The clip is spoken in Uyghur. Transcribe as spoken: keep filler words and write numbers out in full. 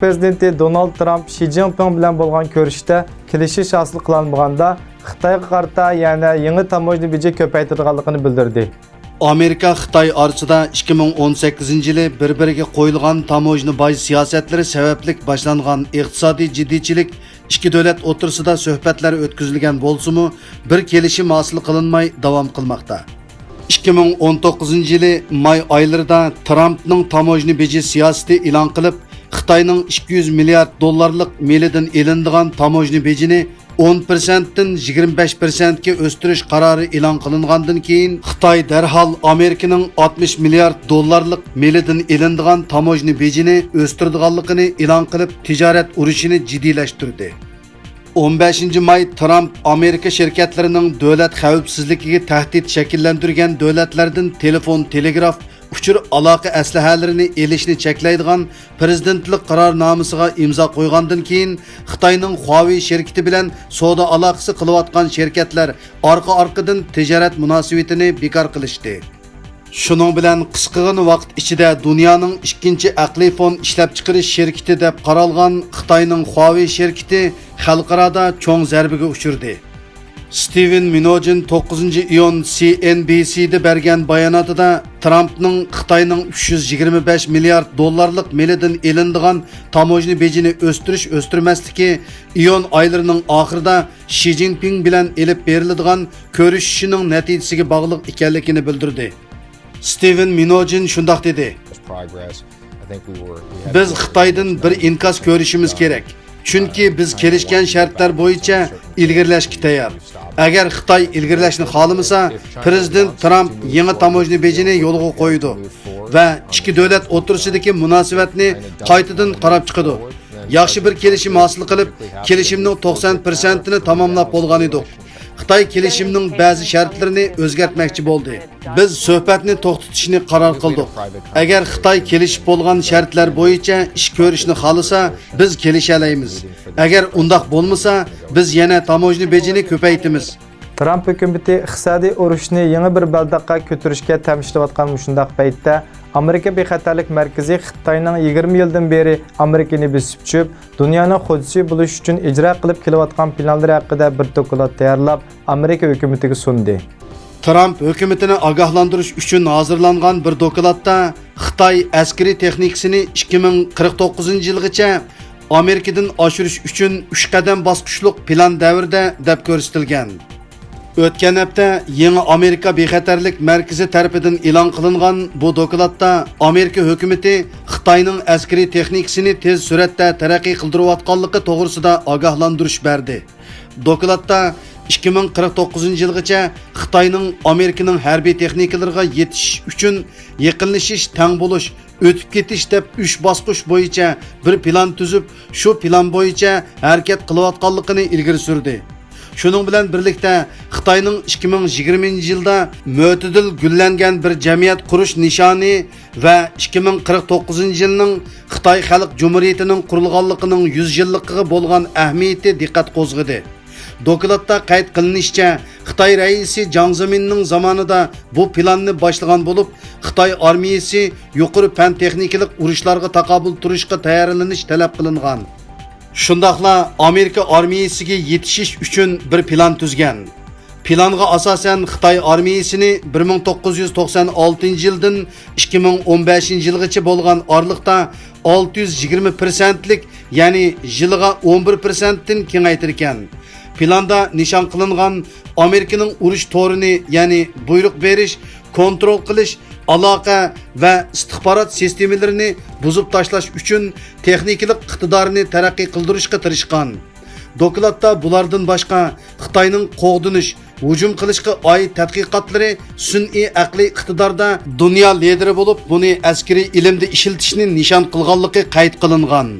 پرېزىدېنتى دونالد ترامپ شى جىنپىڭ بىلەن بولغان كۆرۈشۈشتە كېلىشىش ھاسىل قىلالمىغاندا، خىتايغا قارىتا يەنە يېڭى تاموژنا بېجى كۆپەيتىدىغانلىقىنى بىلدۈردى. ئامېرىكا خىتاي ئارىسىدا ئىككى مىڭ ئون سەككىزىنچى يىلى بىر-بىرىگە قويۇلغان تاموژنا باج سىياسەتلىرى سەۋەبلىك باشلانغان ئىقتىسادىي جىددىيچىلىك ئىككى دۆلەت ئوتتۇرىسىدا سۆھبەتلەر ئۆتكۈزۈلگەن بولسىمۇ، بىر كېلىشىم ھاسىل قىلىنماي داۋام قىلماقتا. ئىككى مىڭ ئون توققۇزىنچى يىلى ماي ئايلىرىدا ترامپنىڭ تاموژنا بېجى سىياسىتى ئېلان قىلىپ، خىتاينىڭ ئىككى يۈز مىليارد دوللارلىق مېلىدىن ئېلىنىدىغان تاموژنا بېجىنى ئون پىرسەنتتىن يىگىرمە بەش پىرسەنتكە ئۆستۈرۈش قارارى ئېلان قىلىنغاندىن كېيىن، خىتاي دەرھال ئامېرىكىنىڭ ئاتمىش مىليارد دوللارلىق مېلىدىن ئېلىنىدىغان تاموژنا بېجىنى ئۆستۈرىدىغانلىقىنى ئېلان قىلىپ، تىجارەت ئۇرۇشىنى جىددىيلەشتۈردى. ئون بەشىنچى ماي ترامپ ئامېرىكا شىركەتلىرىنىڭ دۆلەت خەۋپسىزلىكىگە تەھدىت شەكىللەندۈرگەن دۆلەتلەردىن تېلېفون، تېلېگراف، ئۇچۇر ئالاقە ئەسلىھەلىرىنى ئېلىشنى چەكلەيدىغان پرېزىدېنتلىق قارارنامىسىغا ئىمزا قويغاندىن كېيىن، خىتاينىڭ خۇاۋېي شىركىتى بىلەن سودا ئالاقىسى قىلىۋاتقان شىركەتلەر ئارقا-ئارقىدىن تىجارەت مۇناسىۋىتىنى بىكار قىلىشتى. شۇنىڭ بىلەن قىسقىغىنە ۋاقىت ئىچىدە دۇنيانىڭ ئىككىنچى ئەقلىي فون ئىشلەپچىقىرىش شىركىتى دەپ قارالغان خىتاينىڭ خۇاۋېي شىركىتى خەلقئارادا چوڭ زەربىگە ئۇچرىدى. ستىۋېن مىنوجىن توققۇزىنچى ئىيۇن سى ئېن بى سىدا بەرگەن باياناتىدا ترامپنىڭ خىتاينىڭ ئۈچ يۈز يىگىرمە بەش مىليارد دوللارلىق مېلىدىن ئېلىنىدىغان تاموژنا بېجىنى ئۆستۈرۈش-ئۆستۈرمەسلىكى ئىيۇن ئايلىرىنىڭ ئاخىرىدا شى جىنپىڭ بىلەن ئېلىپ بېرىلىدىغان كۆرۈشۈشىنىڭ نەتىجىسىگە باغلىق ئىكەنلىكىنى بىلدۈردى. ستىۋېن مىنوجىن شۇنداق دېدى: بىز خىتايدىن بىر ئىنكاس كۆرۈشىمىز كېرەك، چۈنكى بىز كېلىشكەن شەرتلەر بويىچە ئىلگىرىلەشكە تەييار. ئەگەر خىتاي ئىلگىرىلەشنى خالىمىسا، پرېزىدېنت ترامپ يېڭى تاموژنا بېجىنى يولغا قويىدۇ ۋە ئىككى دۆلەت ئوتتۇرىسىدىكى مۇناسىۋەتنى قايتىدىن قاراپ چىقىدۇ. ياخشى بىر كېلىشىم ھاسىل قىلىپ، كېلىشىمنىڭ توقسان پىرسەنتىنى تاماملاپ بولغان ئىدۇق. خىتاي كېلىشىمنىڭ بەزى شەرتلىرىنى ئۆزگەرتمەكچى بولدى. بىز سۆھبەتنى توختىتىشنى قارار قىلدۇق. ئەگەر خىتاي كېلىشىپ بولغان شەرتلەر بويىچە ئىش كۆرۈشنى خالىسا، بىز كېلىشەلەيمىز. ئەگەر ئۇنداق بولمىسا، بىز يەنە تاموژنا بېجىنى كۆپەيتىمىز. ترامپ ھۆكۈمىتى ئىقتىسادىي ئۇرۇشنى يېڭى بىر بەلباغقا كۆتۈرۈشكە تەمشىلىۋاتقان مۇشۇنداق پەيتتە، ئامېرىكا بىخەتەرلىك مەركىزى خىتاينىڭ يىگىرمە يىلدىن بېرى ئامېرىكىنى بېسىپ چۈشۈپ، دۇنيانىڭ خوجىسى بولۇش ئۈچۈن ئىجرا قىلىپ كېلىۋاتقان پىلانلىرى ھەققىدە بىر دوكلات تەييارلاپ، ئامېرىكا ھۆكۈمىتىگە سۇندى. ترامپ ھۆكۈمىتىنى ئاگاھلاندۇرۇش ئۈچۈن ھازىرلانغان بىر دوكلاتتا خىتاي ئەسكىرىي تېخنىكىسىنى ئىككى مىڭ قىرىق توققۇزىنچى يىلغىچە ئامېرىكىدىن ئاشۇرۇش ئۈچۈن ئۈچ قەدەم باسقۇچلۇق پىلان دەۋرىدە دەپ كۆرسىتىلگەن. ئۆتكەن ھەپتە يېڭى ئامېرىكا بىخەتەرلىك مەركىزى تەرىپىدىن ئېلان قىلىنغان بۇ دوكلاتتا ئامېرىكا ھۆكۈمىتى خىتاينىڭ ئەسكىرىي تېخنىكىسىنى تېز سۈرئەتتە تەرەققىي قىلدۇرۇۋاتقانلىقى توغرىسىدا ئاگاھلاندۇرۇش بەردى. دوكلاتتا ئىككى مىڭ قىرىق توققۇزىنچى يىلغىچە خىتاينىڭ ئامېرىكىنىڭ ھەربىي تېخنىكىلىرىغا يېتىشىش ئۈچۈن يېقىنلىشىش، تەڭ بولۇش، ئۆتۈپ كېتىش دەپ ئۈچ باسقۇچ بويىچە بىر پىلان تۈزۈپ، شۇ پىلان بويىچە ھەرىكەت قىلىۋاتقانلىقىنى ئىلگىرى سۈردى. شۇنىڭ بىلەن بىرلىكتە، خىتاينىڭ ئىككى مىڭ يىگىرمىنچى يىلدا مۆتىدىل گۈللەنگەن بىر جەمئىيەت قۇرۇش نىشانى ۋە ئىككى مىڭ قىرىق توققۇزىنچى يىلنىڭ خىتاي خەلق جۇمھۇرىيىتىنىڭ قۇرۇلغانلىقىنىڭ يۈز يىللىقىغا بولغان ئەھمىيىتى دىققەت قوزغىدى. دوكلاتتا قەيت قىلىنىشىچە، خىتاي رەئىسى جاڭ زېمىننىڭ زامانىدا بۇ پىلاننى باشلىغان بولۇپ، خىتاي ئارمىيىسى يۇقىرى پەن-تېخنىكىلىق ئۇرۇشلارغا تاقابىل تۇرۇشقا تەييارلىنىش تەلەپ قىلىنغان. شۇنداقلا ئامېرىكا ئارمىيىسىگە يېتىشىش ئۈچۈن بىر پىلان تۈزگەن. پىلانغا ئاساسەن، خىتاي ئارمىيىسىنى بىر مىڭ توققۇز يۈز توقسان ئالتىنچى يىلدىن ئىككى مىڭ ئون بەشىنچى يىلغىچە بولغان ئارىلىقتا ئالتە يۈز يىگىرمە پىرسەنتلىك، يەنى يىلىغا ئون بىر پىرسەنتتىن كېڭەيتىدىكەن. پىلاندا نىشان قىلىنغان ئامېرىكىنىڭ ئۇرۇش تورىنى، يەنى بۇيرۇق بېرىش، كونترول قىلىش، ئالاقە ۋە ئىستىخبارات سىستېمىلىرىنى بۇزۇپ تاشلاش ئۈچۈن تېخنىكىلىق ئىقتىدارىنى تەرەققىي قىلدۇرۇشقا تىرىشقان. دوكلاتتا بۇلاردىن باشقا، خىتاينىڭ قوغدىنىش، ھۇجۇم قىلىشقا ئائىت تەتقىقاتلىرى سۈنئىي ئەقلىي ئىقتىداردا دۇنيا لىدىرى بولۇپ، بۇنى ئەسكىرىي ئىلىمدە ئىشلىتىشنى نىشان قىلغانلىقى قەيت قىلىنغان.